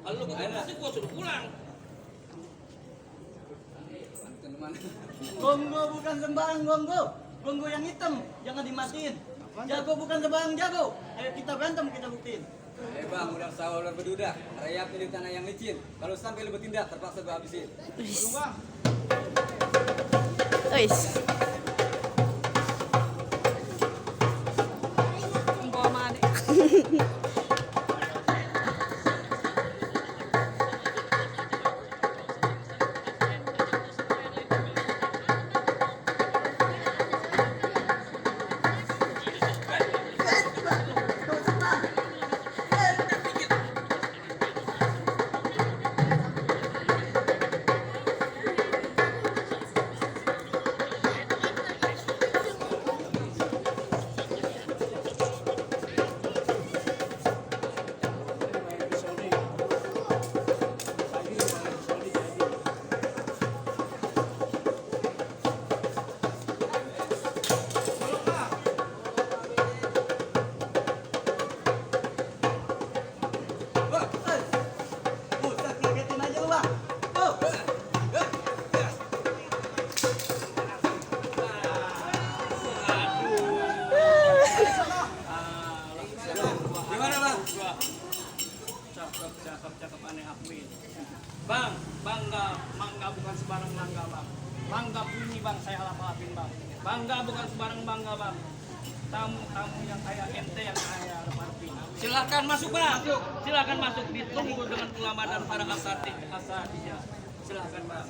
Kalau bukan pasti gua suruh pulang. Gonggo bukan sembarang gonggo. Gonggo yang hitam, jangan dimatiin. Jago bukan sembarang jago. Ayo kita berantem, kita buktiin. Bang, udah sawah ular berduda. Raya pilih tanah yang licin. Kalau sampai lu bertindak, terpaksa gua habisin. Wis. Bawa mana? Buset, ngagetin aja lu, Bang. Tuh. Gimana, Bang? Cakep aneh akuin. Bang, bangga bukan sebarang bangga bang. Bangga bunyi bang, saya alap-alapin bang. Bangga bukan sebarang bangga bang. Tamu yang kayak ente yang saya alap-alapin. Silakan masuk bang. Silakan masuk, ditunggu dengan ulama dan para asatidz. Silakan bang.